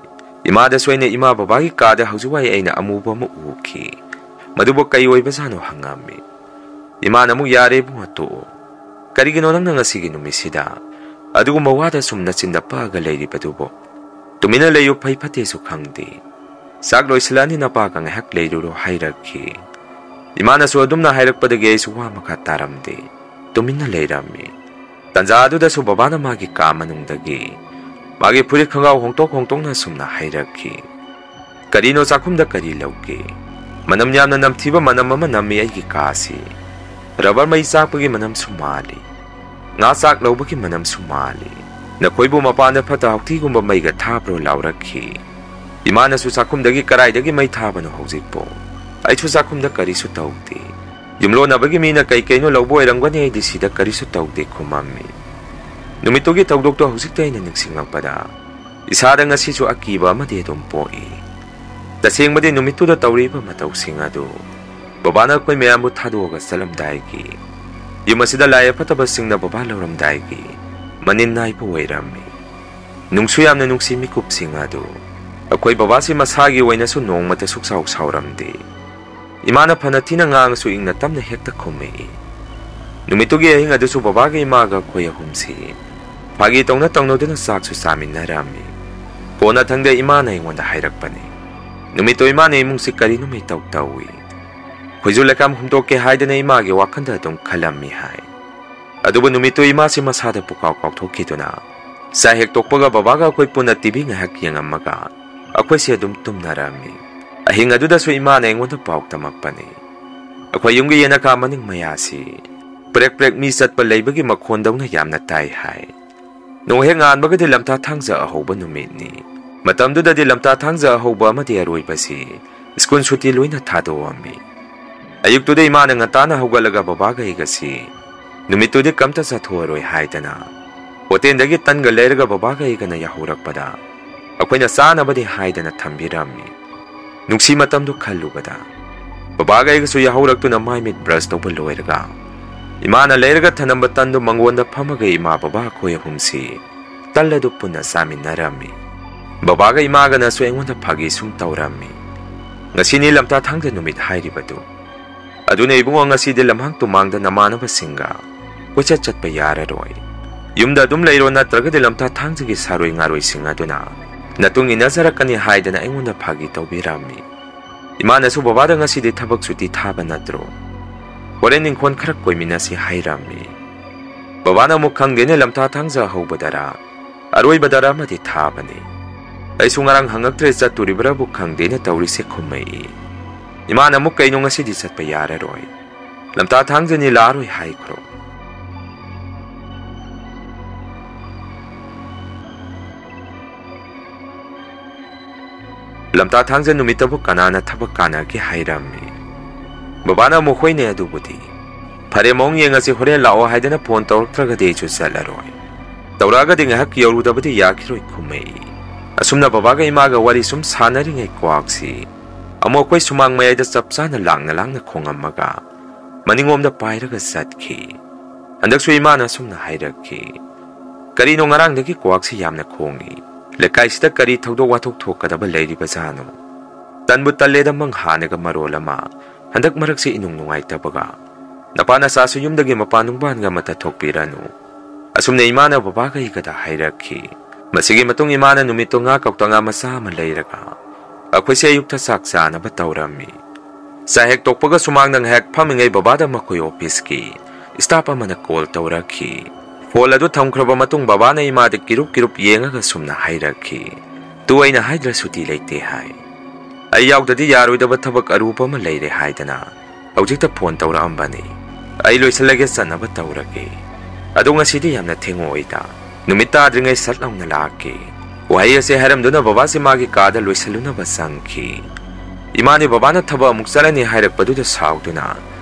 ꯏꯃꯥꯗꯁꯨ ꯑꯩꯅ "ꯏꯃꯥ, ꯕꯕꯥꯒꯤ ꯀꯥꯗ ꯍꯧꯖꯤꯛꯋꯥꯏ ꯑꯩꯅ ꯑꯃꯨꯕ ꯑꯃ ꯎꯈꯤ꯫ ꯃꯗꯨꯕꯨ ꯀꯩ ꯑꯣꯏꯕꯖꯥꯠꯅꯣ?" ꯍꯪꯉꯝꯃꯤ꯫ ꯏꯃꯥꯅ ꯑꯃꯨꯛ "ꯌꯥꯔꯦ ꯏꯕꯨꯡꯉꯣ, ꯇꯣꯛꯑꯣ꯫ ꯀꯔꯤꯒꯤꯅꯣ ꯅꯪꯅ ꯉꯁꯤꯒꯤ ꯅꯨꯃꯤꯠꯁꯤꯗ ꯑꯗꯨꯒꯨꯝꯕ ꯋꯥꯗ ꯁꯨꯝ ꯅꯆꯤꯟꯗ ꯄꯛꯑꯒ ꯂꯩꯔꯤꯕꯗꯨꯕꯣ? ꯇꯨꯃꯤꯟꯅ ꯂꯩꯌꯨ, ꯐꯩ ꯐꯠꯇꯦꯁꯨ ꯈꯪꯗꯦ꯫ ꯆꯥꯛ ꯂꯣꯏꯁꯤꯜꯂꯛꯑꯅꯤ, ꯅꯄꯥꯒ ꯉꯥꯏꯍꯥꯛ ꯂꯩꯔꯨꯔꯣ" ꯍꯥꯏꯔꯛꯈꯤ꯫ ꯏꯃꯥꯅꯁꯨ ꯑꯗꯨꯝꯅ ꯍꯥꯏꯔꯛꯄꯗꯒꯤ ꯑꯩꯁꯨ ꯋꯥ ꯃꯈꯥ ꯇꯥꯔꯝꯗꯦ, ꯇꯨꯃꯤꯟꯅ ꯂꯩꯔꯝꯃꯤ꯫ ꯇꯟꯖꯥ ꯑꯗꯨꯗꯁꯨ ꯕꯕꯥꯅ ꯃꯥꯒꯤ ꯀꯥ ꯃꯅꯨꯡꯗꯒꯤ ꯃꯥꯒꯤ ꯐꯨꯔꯤꯠ ꯈꯣꯡꯒ꯭ꯔꯥꯎ ꯍꯣꯡꯇꯣꯛ ꯍꯣꯡꯇꯣꯛꯅ ꯁꯨꯝꯅ ꯍꯥꯏꯔꯛꯈꯤ, "ꯀꯔꯤꯅꯣ ꯆꯥꯛꯈꯨꯝꯗ ꯀꯔꯤ ꯂꯧꯒꯦ? ꯃꯅꯝ ꯌꯥꯝꯅ ꯅꯝꯊꯤꯕ ꯃꯅꯝ ꯑꯃ ꯅꯝꯃꯤ ꯑꯩꯒꯤ ꯀꯥꯁꯤ꯫ ꯔꯕꯔ ꯃꯩ ꯆꯥꯛꯄꯒꯤ ꯃꯅꯝꯁꯨ ꯃꯥꯜꯂꯤ꯫ ꯉꯥ ꯆꯥꯛ ꯂꯧꯕꯒꯤ ꯃꯅꯝꯁꯨ ꯃꯥꯜꯂꯤ꯫ ꯅꯈꯣꯏꯕꯨ ꯃꯄꯥꯟꯗ ꯐꯠꯇ ꯍꯥꯎꯊꯤꯒꯨꯝꯕ ꯃꯩꯒ ꯊꯥꯕ꯭ꯔꯣ?" ꯂꯥꯎꯔꯛꯈꯤ꯫ ꯏꯃꯥꯅꯁꯨ ꯆꯥꯛꯈꯨꯝꯗꯒꯤ "ꯀꯔꯥꯏꯗꯒꯤ ꯃꯩ ꯊꯥꯕꯅꯣ ꯍꯧꯖꯤꯛꯄꯨ? ꯑꯩꯁꯨ ꯆꯥꯛꯈꯨꯝꯗ ꯀꯔꯤꯁꯨ ꯇꯧꯗꯦ꯫ ꯌꯨꯝꯂꯣꯟꯅꯕꯒꯤ ꯃꯤꯅ ꯀꯩ ꯀꯩꯅꯣ ꯂꯧꯕ ꯑꯣꯏꯔꯝꯒꯅꯤ, ꯑꯩꯗꯤ ꯁꯤꯗ ꯀꯔꯤꯁꯨ ꯇꯧꯗꯦ" ꯈꯨꯝꯃꯝꯃꯤ꯫ ꯅꯨꯃꯤꯠꯇꯨꯒꯤ ꯊꯧꯗꯣꯛꯇꯣ ꯍꯧꯖꯤꯛꯇ ꯑꯩꯅ ꯅꯤꯡꯁꯤꯡꯂꯛꯄꯗ ꯏꯁꯥꯗ ꯉꯁꯤꯁꯨ ꯑꯀꯤꯕ ꯑꯃꯗꯤ ꯑꯗꯨꯝ ꯄꯣꯛꯏ꯫ ꯇꯁꯦꯡꯕꯗꯤ ꯅꯨꯃꯤꯠꯇꯨꯗ ꯇꯧꯔꯤꯕ ꯃꯇꯧꯁꯤꯡ ꯑꯗꯨ ꯕꯕꯥꯅ ꯑꯩꯈꯣꯏ ꯃꯌꯥꯝꯕꯨ ꯊꯥꯗꯣꯛꯑꯒ ꯆꯠꯂꯝꯗꯥꯏꯒꯤ, ꯌꯨꯝ ꯑꯁꯤꯗ ꯂꯥꯏ ꯑꯐꯠꯇꯕꯁꯤꯡꯅ ꯕꯕꯥ ꯂꯧꯔꯝꯗꯥꯏꯒꯤ ꯃꯅꯤꯟ ꯅꯥꯏꯕ ꯑꯣꯏꯔꯝꯃꯤ꯫ ꯅꯨꯡꯁꯨ ꯌꯥꯝꯅ ꯅꯨꯡꯁꯤ ꯃꯤꯀꯨꯞꯁꯤꯡ ꯑꯗꯨ꯫ ꯑꯩꯈꯣꯏ ꯕꯕꯥꯁꯤ ꯃꯁꯥꯒꯤ ꯑꯣꯏꯅꯁꯨ ꯅꯣꯡꯃꯇ ꯁꯨꯛꯁꯥꯎ ꯁꯥꯎꯔꯝꯗꯦ꯫ ꯏꯃꯥꯅ ꯐꯅ ꯊꯤꯅ ꯉꯥꯡꯉꯁꯨ ꯏꯪꯅ ꯇꯞꯅ ꯍꯦꯛꯇ ꯈꯨꯝꯃꯛꯏ꯫ ꯅꯨꯃꯤꯠꯇꯨꯒꯤ ꯑꯍꯤꯡ ꯑꯗꯨꯁꯨ ꯕꯕꯥꯒ ꯏꯃꯥꯒ ꯑꯩꯈꯣꯏ ꯑꯍꯨꯝꯁꯤ ꯐꯥꯒꯤ ꯇꯧꯅ ꯇꯧꯅꯗꯨꯅ ꯆꯥꯛꯁꯨ ꯆꯥꯃꯤꯟꯅꯔꯝꯃꯤ꯫ ꯀꯣꯟꯅꯊꯪꯗ ꯏꯃꯥꯅ ꯑꯩꯉꯣꯟꯗ ꯍꯥꯏꯔꯛꯄꯅꯤ꯫ ꯅꯨꯃꯤꯠꯇꯨ ꯏꯃꯥꯅ ꯏꯃꯨꯡꯁꯤ ꯀꯔꯤꯅꯣꯝ ꯏꯇꯧ ꯇꯧꯏ꯫ ꯈꯣꯏꯖꯨ ꯂꯩꯈꯥꯝ ꯍꯨꯝꯗꯣꯛꯀꯦ ꯍꯥꯏꯗꯅ ꯏꯃꯥꯒꯤ ꯋꯥꯈꯜꯗ ꯑꯗꯨꯝ ꯈꯜꯂꯝꯃꯤ ꯍꯥꯏ꯫ ꯑꯗꯨꯕꯨ ꯅꯨꯃꯤꯠꯇꯨ ꯏꯃꯥꯁꯤ ꯃꯁꯥꯗ ꯄꯨꯀꯥꯎ ꯀꯥꯎꯊꯣꯛꯈꯤꯗꯨꯅ, ꯆꯥꯛ ꯍꯦꯛ ꯇꯣꯛꯄꯒ ꯕꯕꯥꯒ ꯑꯩꯈꯣꯏ ꯄꯨꯟꯅ ꯇꯤ ꯚꯤ ꯉꯥꯏꯍꯥꯛ ꯌꯦꯡꯉꯝꯃꯒ ꯑꯩꯈꯣꯏꯁꯦ ꯑꯗꯨꯝ ꯇꯨꯝꯅꯔꯝꯃꯤ꯫ ꯑꯍꯤꯡ ꯑꯗꯨꯗꯁꯨ ꯏꯃꯥꯅ ꯑꯩꯉꯣꯟꯗ ꯄꯥꯎ ꯇꯝꯃꯛꯄꯅꯤ꯫ ꯑꯩꯈꯣꯏ ꯌꯨꯝꯒꯤ ꯌꯦꯅꯈꯥ ꯃꯅꯤꯡ ꯃꯌꯥꯁꯤ ꯄ꯭ꯔꯦꯛ ꯄ꯭ꯔꯦꯛ ꯃꯤ ꯆꯠꯄ ꯂꯩꯕꯒꯤ ꯃꯈꯣꯟꯗꯧꯅ ꯌꯥꯝꯅ ꯇꯥꯏ ꯍꯥꯏ꯫ ꯅꯣꯡ ꯍꯦꯛ ꯉꯥꯟꯕꯒꯗꯤ ꯂꯝꯇꯥ ꯊꯥꯡꯖ ꯑꯍꯧꯕ ꯅꯨꯃꯤꯠꯅꯤ꯫ ꯃꯇꯝꯗꯨꯗꯗꯤ ꯂꯝꯇꯥ ꯊꯥꯡꯖ ꯑꯍꯧꯕ ꯑꯃꯗꯤ ꯑꯔꯣꯏꯕꯁꯤ ꯁ꯭ꯀꯨꯜ ꯁꯨꯇꯤ ꯂꯣꯏꯅ ꯊꯥꯗꯣꯛꯑꯝꯃꯤ꯫ ꯑꯌꯨꯛꯇꯨꯗ ꯏꯃꯥꯅ ꯉꯟꯇꯥꯅ ꯍꯧꯒꯠꯂꯒ ꯕꯕꯥꯒ ꯑꯩꯒꯁꯤ ꯅꯨꯃꯤꯠꯇꯨꯗꯤ ꯀꯝꯇ ꯆꯠꯊꯣꯛꯑꯔꯣꯏ ꯍꯥꯏꯗꯅ ꯍꯣꯇꯦꯜꯗꯒꯤ ꯇꯟꯒ ꯂꯩꯔꯒ ꯕꯕꯥꯒ ꯑꯩꯒꯅ ꯌꯥꯍꯧꯔꯛꯄꯗ ꯑꯩꯈꯣꯏꯅ ꯆꯥꯅꯕꯗꯤ ꯍꯥꯏꯗꯅ ꯊꯝꯕꯤꯔꯝꯃꯤ꯫ ꯅꯨꯡꯁꯤ ꯃꯇꯝꯗꯨ ꯈꯜꯂꯨꯕꯗ ꯕꯕꯥꯒ ꯑꯩꯒꯁꯨ ꯌꯥꯍꯧꯔꯛꯇꯨꯅ ꯃꯥꯏ ꯃꯤꯠ ꯕ꯭ꯔꯁ ꯇꯧꯕ ꯂꯣꯏꯔꯒ ꯏꯃꯥꯅ ꯂꯩꯔꯒ ꯊꯅꯝꯕ ꯇꯟꯗꯨ ꯃꯪꯒꯣꯟꯗ ꯐꯝꯃꯒ ꯏꯃꯥ ꯕꯕꯥ ꯑꯩꯈꯣꯏ ꯑꯍꯨꯝꯁꯤ ꯇꯜ ꯑꯗꯨ ꯄꯨꯟꯅ ꯆꯥꯃꯤꯟꯅꯔꯝꯃꯤ꯫ ꯕꯕꯥꯒ ꯏꯃꯥꯒꯅꯁꯨ ꯑꯩꯉꯣꯟꯗ ꯐꯥꯒꯤ ꯁꯨꯝ ꯇꯧꯔꯝꯃꯤ꯫ "ꯉꯁꯤꯅꯤ ꯂꯝꯇꯥ ꯊꯥꯡꯖ ꯅꯨꯃꯤꯠ ꯍꯥꯏꯔꯤꯕꯗꯨ꯫ ꯑꯗꯨꯅ ꯏꯕꯨꯡꯉꯣ, ꯉꯁꯤꯗꯤ ꯂꯝꯍꯥꯡ ꯇꯨꯃꯥꯡꯗ ꯅꯃꯥꯟꯅꯕꯁꯤꯡꯒ ꯀꯣꯏꯆꯠ ꯆꯠꯄ ꯌꯥꯔꯔꯣꯏ꯫ ꯌꯨꯝꯗ ꯑꯗꯨꯝ ꯂꯩꯔꯣ, ꯅꯠꯇ꯭ꯔꯒꯗꯤ ꯂꯝꯇꯥ ꯊꯥꯡꯖꯒꯤ ꯁꯥꯔꯣꯏ ꯉꯥꯔꯣꯏꯁꯤꯡ ꯑꯗꯨꯅ ꯅꯇꯨꯡ ꯏꯟꯅꯖꯔꯛꯀꯅꯤ" ꯍꯥꯏꯗꯅ ꯑꯩꯉꯣꯟꯗ ꯐꯥꯒꯤ ꯇꯧꯕꯤꯔꯝꯃꯤ꯫ ꯏꯃꯥꯅꯁꯨ "ꯕꯕꯥꯗ ꯉꯁꯤꯗꯤ ꯊꯕꯛ ꯁꯨꯇꯤ ꯊꯥꯕ ꯅꯠꯇ꯭ꯔꯣ? ꯍꯣꯔꯦꯟ ꯏꯪꯈꯣꯜ ꯈꯔ ꯀꯣꯏꯃꯤꯟꯅꯁꯤ" ꯍꯥꯏꯔꯝꯃꯤ꯫ ꯕꯕꯥꯅ ꯑꯃꯨꯛ "ꯈꯪꯗꯦꯅꯦ, ꯂꯝꯇꯥ ꯊꯥꯡꯖ ꯑꯍꯧꯕꯗꯔ ꯑꯔꯣꯏꯕꯗꯔ ꯑꯃꯗꯤ ꯊꯥꯕꯅꯤ꯫ ꯑꯩꯁꯨ ꯉꯔꯥꯡ ꯍꯪꯉꯛꯇ꯭ꯔꯦ, ꯆꯠꯇꯣꯔꯤꯕ꯭ꯔꯥꯕꯨ ꯈꯪꯗꯦꯅ ꯇꯧꯔꯤꯁꯦ ꯈꯨꯝꯃꯛꯏ꯫ ꯏꯃꯥꯅ ꯑꯃꯨꯛ, "ꯀꯩꯅꯣ, ꯉꯁꯤꯗꯤ ꯆꯠꯄ ꯌꯥꯔꯔꯣꯏ꯫ ꯂꯝꯇꯥ ꯊꯥꯡꯖꯅꯤ, ꯂꯥꯛꯑꯔꯣꯏ ꯍꯥꯏꯈ꯭ꯔꯣ"꯫ ꯂꯝꯇꯥ ꯊꯥꯡꯖ ꯅꯨꯃꯤꯠꯇꯕꯨ ꯀꯅꯥꯅ ꯊꯕꯛ ꯀꯥꯟꯅꯒꯦ ꯍꯥꯏꯔꯝꯃꯤ꯫ ꯕꯕꯥꯅ ꯑꯃꯨꯛ, "ꯍꯣꯏꯅꯦ, ꯑꯗꯨꯕꯨꯗꯤ꯫ ꯐꯔꯦ, ꯃꯑꯣꯡ ꯌꯦꯡꯉꯁꯤ, ꯍꯣꯔꯦꯟ ꯂꯥꯛꯑꯣ ꯍꯥꯏꯗꯅ ꯐꯣꯟ ꯇꯧꯔꯛꯇ꯭ꯔꯒꯗꯤ ꯑꯩꯁꯨ ꯆꯠꯂꯔꯣꯏ꯫ ꯇꯧꯔꯛꯑꯒꯗꯤ ꯉꯥꯏꯍꯥꯛ ꯌꯧꯔꯨꯗꯕꯗꯤ ꯌꯥꯈꯤꯔꯣꯏ" ꯈꯨꯝꯃꯛꯏ꯫ ꯑꯁꯨꯝꯅ ꯕꯕꯥꯒ ꯏꯃꯥꯒ ꯋꯥꯔꯤ ꯁꯨꯝ ꯁꯥꯟꯅꯔꯤꯉꯩ ꯀ꯭ꯋꯥꯛꯁꯤ ꯑꯃꯨꯛ ꯑꯩꯈꯣꯏ ꯁꯨꯃꯥꯡ ꯃꯌꯥꯏꯗ ꯆꯞ ꯆꯥꯅ ꯂꯥꯡꯅ ꯂꯥꯡꯅ ꯈꯣꯡꯉꯝꯃꯒ ꯃꯅꯤꯡꯂꯣꯝꯗ ꯄꯥꯏꯔꯒ ꯆꯠꯈꯤ꯫ ꯍꯟꯗꯛꯁꯨ ꯏꯃꯥꯅ ꯑꯁꯨꯝꯅ ꯍꯥꯏꯔꯛꯈꯤ, "ꯀꯔꯤꯅꯣ ꯉꯔꯥꯡꯗꯒꯤ ꯀ꯭ꯋꯥꯛꯁꯤ ꯌꯥꯝꯅ ꯈꯣꯡꯏ? ꯂꯩꯀꯥꯏꯁꯤꯗ ꯀꯔꯤ ꯊꯧꯗꯣꯛ ꯋꯥꯊꯣꯛ ꯊꯣꯛꯀꯗꯕ ꯂꯩꯔꯤꯕꯖꯥꯠꯅꯣ? ꯇꯟꯕꯨ ꯇꯜꯂꯦꯗ, ꯃꯪ ꯍꯥꯟꯅꯒ ꯃꯔꯣꯜ ꯑꯃ, ꯍꯟꯗꯛ ꯃꯔꯛꯁꯤ ꯏꯅꯨꯡ ꯅꯨꯡꯉꯥꯏꯇꯕꯒ꯫ ꯅꯄꯥ ꯅꯆꯥꯁꯨ ꯌꯨꯝꯗꯒꯤ ꯃꯄꯥꯟ ꯅꯨꯡꯕꯥꯟꯒ ꯑꯃꯠꯇ ꯊꯣꯛꯄꯤꯔꯅꯨ"꯫ ꯑꯁꯨꯝꯅ ꯏꯃꯥꯅ ꯕꯕꯥꯒ ꯑꯩꯒꯗ ꯍꯥꯏꯔꯛꯈꯤ꯫ ꯃꯁꯤꯒꯤ ꯃꯇꯨꯡ ꯏꯃꯥꯅ ꯅꯨꯃꯤꯠꯇꯣ ꯉꯥ ꯀꯧꯇꯥ ꯉꯥ ꯃꯆꯥ ꯑꯃ ꯂꯩꯔꯒ ꯑꯩꯈꯣꯏꯁꯦ ꯑꯌꯨꯛꯇ ꯆꯥꯛ ꯆꯥꯅꯕ ꯇꯧꯔꯝꯃꯤ꯫ ꯆꯥꯛ ꯍꯦꯛ ꯇꯣꯛꯄꯒ ꯁꯨꯃꯥꯡꯗ ꯉꯥꯏꯍꯥꯛ ꯐꯝꯃꯤꯉꯩ ꯕꯕꯥꯗ ꯃꯈꯣꯏ ꯑꯣꯐꯤꯁꯀꯤ staff ꯑꯃꯅ call ꯇꯧꯔꯛꯈꯤ꯫ Phone ꯑꯗꯨ ꯊꯝꯈ꯭ꯔꯕ ꯃꯇꯨꯡ ꯕꯕꯥꯅ ꯏꯃꯥꯗ ꯀꯤꯔꯨꯞ ꯀꯤꯔꯨꯞ ꯌꯦꯡꯉꯒ ꯁꯨꯝꯅ ꯍꯥꯏꯔꯛꯈꯤ, "ꯇꯨ, ꯑꯩꯅ ꯍꯥꯏꯗ꯭ꯔꯥ ꯁꯨꯇꯤ ꯂꯩꯇꯦ ꯍꯥꯏ꯫ ꯑꯩ ꯌꯥꯎꯗꯗꯤ ꯌꯥꯔꯣꯏꯗꯕ ꯊꯕꯛ ꯑꯔꯨꯕ ꯑꯃ ꯂꯩꯔꯦ ꯍꯥꯏꯗꯅ ꯍꯧꯖꯤꯛꯇ phone ꯇꯧꯔꯛꯑꯝꯕꯅꯤ꯫ ꯑꯩ ꯂꯣꯏꯁꯤꯜꯂꯒꯦ, ꯆꯠꯅꯕ ꯇꯧꯔꯒꯦ꯫ ꯑꯗꯣ ꯉꯁꯤꯗꯤ ꯌꯥꯝꯅ ꯊꯦꯡꯉꯛꯑꯣꯏꯗ꯫ ꯅꯨꯃꯤꯠ ꯇꯥꯗ꯭ꯔꯤꯉꯩ ꯁꯠ ꯂꯥꯎꯅ ꯂꯥꯛꯀꯦ"꯫ ꯋꯥꯍꯩ ꯑꯁꯤ ꯍꯥꯏꯔꯝꯗꯨꯅ ꯕꯕꯥꯁꯤ ꯃꯥꯒꯤ ꯀꯥꯗ ꯂꯣꯏꯁꯤꯜꯂꯨꯅꯕ ꯆꯪꯈꯤ꯫ ꯏꯃꯥꯅꯤ ꯕꯕꯥꯅ ꯊꯕꯛ ꯑꯃꯨꯛ ꯆꯠꯂꯅꯤ ꯍꯥꯏꯔꯛꯄꯗꯨꯗ ꯁꯥꯎꯗꯨꯅ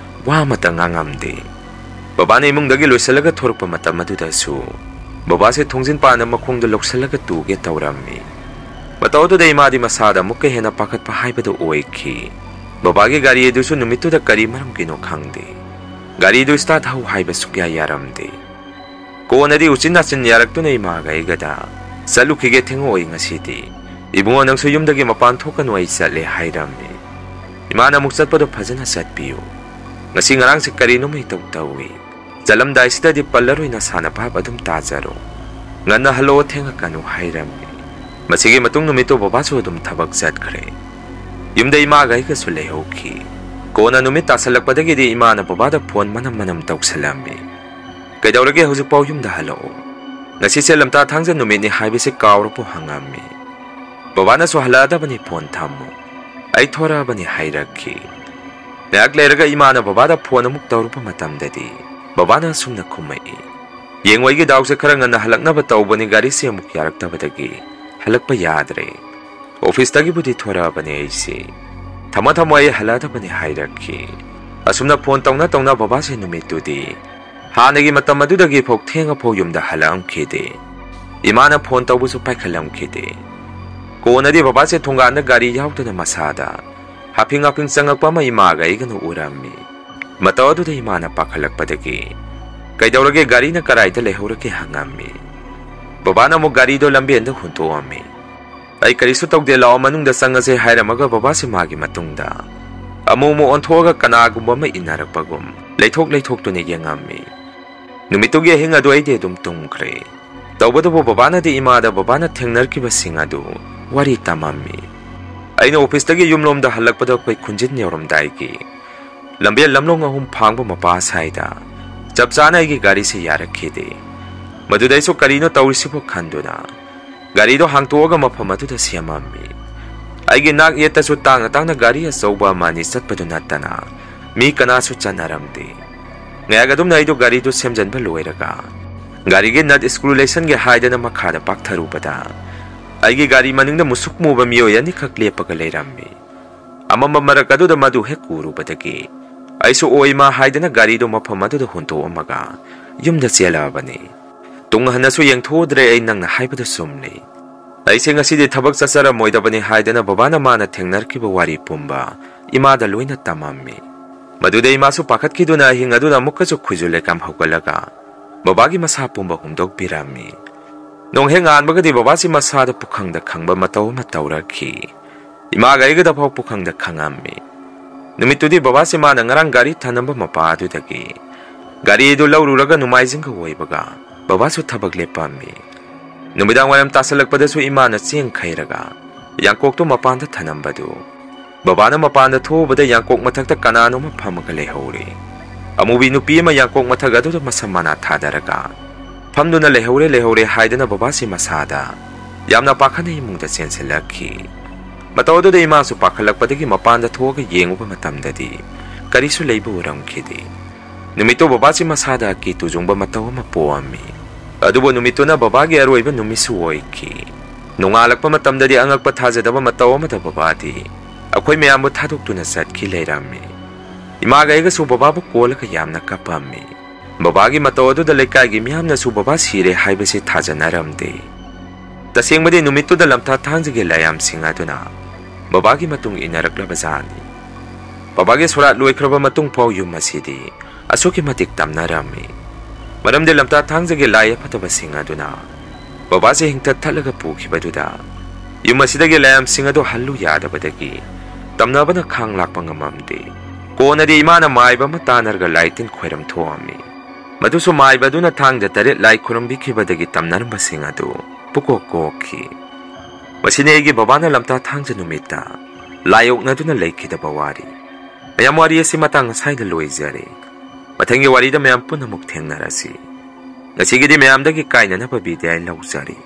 ꯋꯥ ꯑꯃꯠꯇ ꯉꯥꯡꯉꯝꯗꯦ꯫ ꯕꯕꯥꯅ ꯏꯃꯨꯡꯗꯒꯤ ꯂꯣꯏꯁꯤꯜꯂꯒ ꯊꯣꯔꯛꯄ ꯃꯇꯝ ꯑꯗꯨꯗꯁꯨ ꯕꯕꯥꯁꯦ ꯊꯣꯡꯖꯤꯟ ꯄꯥꯟꯅ ꯃꯈꯣꯡꯗ ꯂꯧꯁꯤꯜꯂꯒ ꯇꯨꯒꯦ ꯇꯧꯔꯝꯃꯤ꯫ ꯃꯇꯧ ꯑꯗꯨꯗ ꯏꯃꯥꯗꯤ ꯃꯁꯥꯗ ꯑꯃꯨꯛꯀ ꯍꯦꯟꯅ ꯄꯥꯈꯠꯄ ꯍꯥꯏꯕꯗꯨ ꯑꯣꯏꯈꯤ꯫ ꯕꯕꯥꯒꯤ ꯒꯥꯔꯤ ꯑꯗꯨꯁꯨ ꯅꯨꯃꯤꯠꯇꯨꯗ ꯀꯔꯤ ꯃꯔꯝꯒꯤꯅꯣ ꯈꯪꯗꯦ, ꯒꯥꯔꯤꯗꯨ start ꯍꯧ ꯍꯥꯏꯕ ꯁꯨꯛꯌꯥ ꯌꯥꯔꯝꯗꯦ꯫ ꯀꯣꯟꯅꯗꯤ ꯎꯆꯤꯟ ꯅꯥꯆꯤꯟ ꯌꯥꯔꯛꯇꯨꯅ ꯏꯃꯥꯒ ꯑꯩꯒꯗ, "ꯆꯠꯂꯨꯈꯤꯒꯦ, ꯊꯦꯡꯉꯛꯑꯣꯏ ꯉꯁꯤꯗꯤ꯫ ꯏꯕꯨꯡꯉꯣ, ꯅꯪꯁꯨ ꯌꯨꯝꯗꯒꯤ ꯃꯄꯥꯟ ꯊꯣꯛꯀꯅꯨ, ꯑꯩ ꯆꯠꯂꯦ" ꯍꯥꯏꯔꯝꯃꯤ꯫ ꯏꯃꯥꯅ ꯑꯃꯨꯛ, "ꯆꯠꯄꯗꯣ ꯐꯖꯅ ꯆꯠꯄꯤꯌꯨ꯫ ꯉꯁꯤ ꯉꯔꯥꯡꯁꯦ ꯀꯔꯤꯅꯣꯝ ꯏꯇꯧ ꯇꯧꯏ꯫ ꯆꯠꯂꯝꯗꯥꯏꯁꯤꯗꯗꯤ ꯄꯜꯂꯔꯣꯏ, ꯅꯁꯥꯅ ꯚꯥꯞ ꯑꯗꯨꯝ ꯇꯥꯖꯔꯣ꯫ ꯉꯟꯅ ꯍꯜꯂꯛꯑꯣ, ꯊꯦꯡꯉꯛꯀꯅꯨ" ꯍꯥꯏꯔꯝꯃꯤ꯫ ꯃꯁꯤꯒꯤ ꯃꯇꯨꯡ ꯅꯨꯃꯤꯠꯇꯨ ꯕꯕꯥꯁꯨ ꯑꯗꯨꯝ ꯊꯕꯛ ꯆꯠꯈ꯭ꯔꯦ꯫ ꯌꯨꯝꯗ ꯏꯃꯥꯒ ꯑꯩꯒꯁꯨ ꯂꯩꯍꯧꯈꯤ꯫ ꯀꯣꯟꯅ ꯅꯨꯃꯤꯠ ꯇꯥꯁꯜꯂꯛꯄꯗꯒꯤꯗꯤ ꯏꯃꯥꯅ ꯕꯕꯥꯗ phone ꯃꯅꯝ ꯃꯅꯝ ꯇꯧꯁꯜꯂꯝꯃꯤ꯫ "ꯀꯩꯗꯧꯔꯒꯦ, ꯍꯧꯖꯤꯛꯐꯥꯎ ꯌꯨꯝꯗ ꯍꯜꯂꯛꯑꯣ꯫ ꯉꯁꯤꯁꯦ ꯂꯝꯇꯥ ꯊꯥꯡꯖ ꯅꯨꯃꯤꯠꯅꯤ ꯍꯥꯏꯕꯁꯦ ꯀꯥꯎꯔꯕꯣ?" ꯍꯪꯉꯝꯃꯤ꯫ ꯕꯕꯥꯅꯁꯨ "ꯍꯜꯂꯛꯑꯗꯕꯅꯤ, ꯐꯣꯟ ꯊꯝꯃꯨ, ꯑꯩ ꯊꯣꯔꯛꯑꯕꯅꯤ" ꯍꯥꯏꯔꯛꯈꯤ꯫ ꯉꯥꯏꯍꯥꯛ ꯂꯩꯔꯒ ꯏꯃꯥꯅ ꯕꯕꯥꯗ ꯐꯣꯟ ꯑꯃꯨꯛ ꯇꯧꯔꯨꯕ ꯃꯇꯝꯗꯗꯤ ꯕꯕꯥꯅ ꯑꯁꯨꯝꯅ ꯈꯨꯝꯃꯛꯏ, "ꯌꯦꯡꯉꯣ, ꯑꯩꯒꯤ ꯗꯥꯎꯁꯦ ꯈꯔ ꯉꯟꯅ ꯍꯜꯂꯛꯅꯕ ꯇꯧꯕꯅꯤ, ꯒꯥꯔꯤꯁꯦ ꯑꯃꯨꯛ ꯌꯥꯔꯛꯇꯕꯗꯒꯤ ꯍꯜꯂꯛꯄ ꯌꯥꯗ꯭ꯔꯦ꯫ ꯑꯣꯐꯤꯁꯇꯒꯤꯕꯨꯗꯤ ꯊꯣꯔꯛꯑꯕꯅꯦ ꯑꯩꯁꯦ꯫ ꯊꯝꯃꯣ ꯊꯝꯃꯣ, ꯑꯩ ꯍꯜꯂꯛꯑꯗꯕꯅꯦ" ꯍꯥꯏꯔꯛꯈꯤ꯫ ꯑꯁꯨꯝꯅ ꯐꯣꯟ ꯇꯧꯅ ꯇꯧꯅ ꯕꯕꯥꯁꯦ ꯅꯨꯃꯤꯠꯇꯨꯗꯤ ꯍꯥꯟꯅꯒꯤ ꯃꯇꯝ ꯑꯗꯨꯗꯒꯤ ꯐꯥꯎ ꯊꯦꯡꯉꯐꯥꯎ ꯌꯨꯝꯗ ꯍꯜꯂꯛꯑꯝꯈꯤꯗꯦ꯫ ꯏꯃꯥꯅ ꯐꯣꯟ ꯇꯧꯕꯁꯨ ꯄꯥꯏꯈꯠꯂꯝꯈꯤꯗꯦ꯫ ꯀꯣꯟꯅꯗꯤ ꯕꯕꯥꯁꯦ ꯊꯣꯡꯒꯥꯟꯗ ꯒꯥꯔꯤ ꯌꯥꯎꯗꯅ ꯃꯁꯥꯗ ꯍꯥꯐꯤꯡ ꯍꯥꯐꯤꯡ ꯆꯪꯉꯛꯄ ꯑꯃ ꯏꯃꯥꯒ ꯑꯩꯒꯅ ꯎꯔꯝꯃꯤ꯫ ꯃꯇꯧ ꯑꯗꯨꯗ ꯏꯃꯥꯅ ꯄꯥꯈꯠꯂꯛꯄꯗꯒꯤ, "ꯀꯩꯗꯧꯔꯒꯦ? ꯒꯥꯔꯤꯅ ꯀꯔꯥꯏꯗ ꯂꯩꯍꯧꯔꯒꯦ?" ꯍꯪꯉꯝꯃꯤ꯫ ꯕꯕꯥꯅ ꯑꯃꯨꯛ ꯒꯥꯔꯤꯗꯣ ꯂꯝꯕꯦꯟꯗ ꯍꯨꯟꯇꯣꯛꯑꯝꯃꯤ꯫ ꯑꯩ ꯀꯔꯤꯁꯨ ꯇꯧꯗꯦ, ꯂꯥꯛꯑꯣ ꯃꯅꯨꯡꯗ ꯆꯪꯉꯁꯦ ꯍꯥꯏꯔꯝꯃꯒ ꯕꯕꯥꯁꯤ ꯃꯥꯒꯤ ꯃꯇꯨꯡꯗ ꯑꯃꯨꯛ ꯑꯃꯨꯛ ꯑꯣꯟꯊꯣꯛꯑꯒ ꯀꯅꯥꯒꯨꯝꯕ ꯑꯃ ꯏꯟꯅꯔꯛꯄꯒꯨꯝ ꯂꯩꯊꯣꯛ ꯂꯩꯊꯣꯛꯇꯨꯅ ꯌꯦꯡꯉꯝꯃꯤ꯫ ꯅꯨꯃꯤꯠꯇꯨꯒꯤ ꯑꯍꯤꯡ ꯑꯗꯨ ꯑꯩꯗꯤ ꯑꯗꯨꯝ ꯇꯨꯝꯈ꯭ꯔꯦ꯫ ꯇꯧꯕꯇꯕꯨ ꯕꯕꯥꯅꯗꯤ ꯏꯃꯥꯗ ꯕꯕꯥꯅ ꯊꯦꯡꯅꯔꯛꯈꯤꯕꯁꯤꯡ ꯑꯗꯨ ꯋꯥꯔꯤ ꯇꯝꯃꯝꯃꯤ꯫ ꯑꯩꯅ ꯑꯣꯐꯤꯁꯇꯒꯤ ꯌꯨꯝꯂꯣꯝꯗ ꯍꯜꯂꯛꯄꯗ ꯑꯩꯈꯣꯏ ꯈꯨꯟꯖꯤꯟ ꯌꯧꯔꯝꯗꯥꯏꯒꯤ ꯂꯝꯕꯦꯜ ꯂꯝꯂꯣꯡ ꯑꯍꯨꯝ ꯐꯥꯡꯕ ꯃꯄꯥ ꯁ꯭ꯋꯥꯏꯗ ꯆꯞ ꯆꯥꯅ ꯑꯩꯒꯤ ꯒꯥꯔꯤꯁꯤ ꯌꯥꯔꯛꯈꯤꯗꯦ꯫ ꯃꯗꯨꯗ ꯑꯩꯁꯨ ꯀꯔꯤꯅꯣ ꯇꯧꯔꯤꯁꯤꯕꯣ ꯈꯟꯗꯨꯅ ꯒꯥꯔꯤꯗꯣ ꯍꯥꯡꯇꯣꯛꯑꯒ ꯃꯐꯝ ꯑꯗꯨꯗ ꯁꯦꯝꯃꯝꯃꯤ꯫ ꯑꯩꯒꯤ ꯅꯥꯛ ꯌꯦꯠꯇꯁꯨ ꯇꯥꯡꯅ ꯇꯥꯡꯅ ꯒꯥꯔꯤ ꯑꯆꯧꯕ ꯑꯃ ꯑꯅꯤ ꯆꯠꯄꯗꯨ ꯅꯠꯇꯅ ꯃꯤ ꯀꯅꯥꯁꯨ ꯆꯠꯅꯔꯝꯗꯦ꯫ ꯉꯥꯏꯍꯥꯛ ꯑꯗꯨꯝꯅ ꯑꯩꯗꯣ ꯒꯥꯔꯤꯗꯨ ꯁꯦꯝꯖꯤꯟꯕ ꯂꯣꯏꯔꯒ ꯒꯥꯔꯤꯒꯤ ꯅꯠ screw ꯂꯩꯁꯟꯒꯦ ꯍꯥꯏꯗꯅ ꯃꯈꯥꯗ ꯄꯥꯛꯊꯔꯨꯕꯗ, ꯑꯩꯒꯤ ꯒꯥꯔꯤ ꯃꯅꯤꯡꯗ ꯃꯨꯁꯨꯛ ꯃꯨꯕ ꯃꯤꯑꯣꯏ ꯑꯅꯤꯈꯛ ꯂꯦꯞꯄꯒ ꯂꯩꯔꯝꯃꯤ꯫ ꯑꯃꯝꯕ ꯃꯔꯛ ꯑꯗꯨꯗ ꯃꯗꯨ ꯍꯦꯛ ꯎꯔꯨꯕꯗꯒꯤ ꯑꯩꯁꯨ ꯑꯣꯏ ꯃꯥ ꯍꯥꯏꯗꯅ ꯒꯥꯔꯤꯗꯨ ꯃꯐꯝ ꯑꯗꯨꯗ ꯍꯨꯟꯗꯣꯛꯑꯝꯃꯒ ꯌꯨꯝꯗ ꯆꯦꯜꯂꯛꯑꯕꯅꯤ꯫ ꯇꯨꯡ ꯍꯟꯅꯁꯨ ꯌꯦꯡꯊꯣꯛꯎꯗ꯭ꯔꯦ꯫ ꯑꯩ ꯅꯪꯅ ꯍꯥꯏꯕꯗꯨ ꯆꯨꯝꯂꯤ꯫ ꯑꯩꯁꯦ ꯉꯁꯤꯗꯤ ꯊꯕꯛ ꯆꯠꯆꯔꯝꯃꯣꯏꯗꯕꯅꯤ ꯍꯥꯏꯗꯅ ꯕꯕꯥꯅ ꯃꯥꯅ ꯊꯦꯡꯅꯔꯛꯈꯤꯕ ꯋꯥꯔꯤ ꯄꯨꯝꯕ ꯏꯃꯥꯗ ꯂꯣꯏꯅ ꯇꯝꯃꯝꯃꯤ꯫ ꯃꯗꯨꯗ ꯏꯃꯥꯁꯨ ꯄꯥꯈꯠꯈꯤꯗꯨꯅ ꯑꯍꯤꯡ ꯑꯗꯨꯗ ꯑꯃꯨꯛꯀꯁꯨ ꯈꯨꯖꯨ ꯂꯩꯀꯥꯝ ꯍꯧꯒꯠꯂꯒ ꯕꯕꯥꯒꯤ ꯃꯁꯥ ꯄꯨꯝꯕ ꯍꯨꯝꯗꯣꯛꯄꯤꯔꯝꯃꯤ꯫ ꯅꯣꯡ ꯍꯦꯛ ꯉꯥꯟꯕꯒꯗꯤ ꯕꯕꯥꯁꯤ ꯃꯁꯥꯗ ꯄꯨꯈꯪꯗ ꯈꯪꯕ ꯃꯇꯧ ꯑꯃ ꯇꯧꯔꯛꯈꯤ꯫ ꯏꯃꯥꯒ ꯑꯩꯒꯗ ꯐꯥꯎ ꯄꯨꯈꯪꯗ ꯈꯪꯉꯝꯃꯤ꯫ ꯅꯨꯃꯤꯠꯇꯨꯗꯤ ꯕꯕꯥꯁꯤ ꯃꯥꯅ ꯉꯔꯥꯡ ꯒꯥꯔꯤ ꯊꯅꯝꯕ ꯃꯄꯥ ꯑꯗꯨꯗꯒꯤ ꯒꯥꯔꯤ ꯑꯗꯨ ꯂꯧꯔꯨꯔꯒ ꯅꯣꯡꯃꯥꯏꯖꯤꯡꯒ ꯑꯣꯏꯕꯒ ꯕꯕꯥꯁꯨ ꯊꯕꯛ ꯂꯦꯞꯄꯝꯃꯤ꯫ ꯅꯨꯃꯤꯗꯥꯡ ꯋꯥꯏꯔꯝ ꯇꯥꯁꯜꯂꯛꯄꯗꯁꯨ ꯏꯃꯥꯅ ꯆꯦꯡ ꯈꯩꯔꯒ ꯌꯥꯡꯀꯣꯛꯇꯨ ꯃꯄꯥꯟꯗ ꯊꯅꯝꯕꯗꯨ ꯕꯕꯥꯅ ꯃꯄꯥꯟꯗ ꯊꯣꯛꯎꯕꯗ ꯌꯥꯡꯀꯣꯛ ꯃꯊꯛꯇ ꯀꯅꯥꯅꯣꯝꯃ ꯐꯝꯃꯒ ꯂꯩꯍꯧꯔꯦ꯫ ꯑꯃꯨꯕꯤ ꯅꯨꯄꯤ ꯑꯃ ꯌꯥꯡꯀꯣꯛ ꯃꯊꯛ ꯑꯗꯨꯗ ꯃꯁꯝ ꯃꯅꯥ ꯊꯥꯗꯔꯒ ꯐꯝꯗꯨꯅ ꯂꯩꯍꯧꯔꯦ, ꯂꯩꯍꯧꯔꯦ ꯍꯥꯏꯗꯅ ꯕꯕꯥꯁꯤ ꯃꯁꯥꯗ ꯌꯥꯝꯅ ꯄꯥꯈꯠꯅ ꯏꯃꯨꯡꯗ ꯆꯦꯟꯁꯤꯜꯂꯛꯈꯤ꯫ ꯃꯇꯧ ꯑꯗꯨꯗ ꯏꯃꯥꯁꯨ ꯄꯥꯈꯠꯂꯛꯄꯗꯒꯤ ꯃꯄꯥꯟꯗ ꯊꯣꯛꯑꯒ ꯌꯦꯡꯉꯨꯕ ꯃꯇꯝꯗꯗꯤ ꯀꯔꯤꯁꯨ ꯂꯩꯕ ꯎꯔꯝꯈꯤꯗꯦ꯫ ꯅꯨꯃꯤꯠꯇꯨ ꯕꯕꯥꯁꯤ ꯃꯁꯥꯗ ꯑꯀꯤ ꯇꯨꯖꯨꯡꯕ ꯃꯇꯧ ꯑꯃ ꯄꯣꯛꯑꯝꯃꯤ꯫ ꯑꯗꯨꯕꯨ ꯅꯨꯃꯤꯠꯇꯨꯅ ꯕꯕꯥꯒꯤ ꯑꯔꯣꯏꯕ ꯅꯨꯃꯤꯠꯁꯨ ꯑꯣꯏꯈꯤ꯫ ꯅꯣꯡꯉꯥꯜꯂꯛꯄ ꯃꯇꯝꯗꯗꯤ ꯑꯉꯛꯄ ꯊꯥꯖꯗꯕ ꯃꯇꯧ ꯑꯃꯗ ꯕꯕꯥꯗꯤ ꯑꯩꯈꯣꯏ ꯃꯌꯥꯝꯕꯨ ꯊꯥꯗꯣꯛꯇꯨꯅ ꯆꯠꯈꯤ ꯂꯩꯔꯝꯃꯤ꯫ ꯏꯃꯥꯒ ꯑꯩꯒꯁꯨ ꯕꯕꯥꯕꯨ ꯀꯣꯜꯂꯒ ꯌꯥꯝꯅ ꯀꯞꯄꯝꯃꯤ꯫ ꯕꯕꯥꯒꯤ ꯃꯇꯧ ꯑꯗꯨꯗ ꯂꯩꯀꯥꯏꯒꯤ ꯃꯤꯌꯥꯝꯅꯁꯨ ꯕꯕꯥ ꯁꯤꯔꯦ ꯍꯥꯏꯕꯁꯤ ꯊꯥꯖꯅꯔꯝꯗꯦ꯫ ꯇꯁꯦꯡꯕꯗꯤ ꯅꯨꯃꯤꯠꯇꯨꯗ ꯂꯝꯇꯥ ꯊꯥꯡꯖꯒꯤ ꯂꯥꯏꯌꯥꯝꯁꯤꯡ ꯑꯗꯨꯅ ꯕꯕꯥꯒꯤ ꯃꯇꯨꯡ ꯏꯟꯅꯔꯛꯂꯕꯖꯥꯠꯅꯤ꯫ ꯕꯕꯥꯒꯤ ꯁꯣꯔꯥꯠ ꯂꯣꯏꯈ꯭ꯔꯕ ꯃꯇꯨꯡ ꯐꯥꯎ ꯌꯨꯝ ꯑꯁꯤꯗꯤ ꯑꯁꯨꯛꯀꯤ ꯃꯇꯤꯛ ꯇꯝꯅꯔꯝꯃꯤ꯫ ꯃꯔꯝꯗꯤ ꯂꯝꯇꯥ ꯊꯥꯡꯖꯒꯤ ꯂꯥꯏ ꯑꯐꯠꯇꯕꯁꯤꯡ ꯑꯗꯨꯅ ꯕꯕꯥꯁꯦ ꯍꯤꯡꯊꯠ ꯊꯠꯂꯒ ꯄꯨꯈꯤꯕꯗꯨꯗ ꯌꯨꯝ ꯑꯁꯤꯗꯒꯤ ꯂꯥꯏꯌꯥꯝꯁꯤꯡ ꯑꯗꯨ ꯍꯜꯂꯨ ꯌꯥꯗꯕꯗꯒꯤ ꯇꯝꯅꯕꯅ ꯈꯥꯡ ꯂꯥꯛꯄ ꯉꯝꯃꯝꯗꯦ꯫ ꯀꯣꯟꯅꯗꯤ ꯏꯃꯥꯅ ꯃꯥꯏꯕ ꯑꯃ ꯇꯥꯟꯅꯔꯒ ꯂꯥꯏ ꯇꯤꯟ ꯈꯣꯏꯔꯝ ꯊꯣꯛꯑꯝꯃꯤ꯫ ꯃꯗꯨꯁꯨ ꯃꯥꯏꯕ ꯑꯗꯨꯅ ꯊꯥꯡꯖ ꯇꯔꯦꯠ ꯂꯥꯏ ꯈꯨꯔꯨꯝꯕꯤꯈꯤꯕꯗꯒꯤ ꯇꯝꯅꯔꯝꯕꯁꯤꯡ ꯑꯗꯨ ꯄꯨꯀꯣꯛ ꯀꯣꯛꯈꯤ꯫ ꯃꯁꯤꯅꯤ ꯑꯩꯒꯤ ꯕꯕꯥꯅ ꯂꯝꯇꯥ ꯊꯥꯡꯖ ꯅꯨꯃꯤꯠꯇ ꯂꯥꯏ ꯑꯣꯛꯅꯗꯨꯅ ꯂꯩꯈꯤꯗꯕ ꯋꯥꯔꯤ꯫ ꯃꯌꯥꯝ, ꯋꯥꯔꯤ ꯑꯁꯤ ꯃꯇꯥꯡ ꯑꯁꯥꯏꯗ ꯂꯣꯏꯖꯔꯦ꯫ ꯃꯊꯪꯒꯤ ꯋꯥꯔꯤꯗ ꯃꯌꯥꯝ ꯄꯨꯟꯅ ꯑꯃꯨꯛ ꯊꯦꯡꯅꯔꯁꯤ꯫ ꯉꯁꯤꯒꯤꯗꯤ ꯃꯌꯥꯝꯗꯒꯤ ꯀꯥꯏꯅꯅꯕ ꯕꯤꯗꯥꯏ ꯂꯧꯖꯔꯤ꯫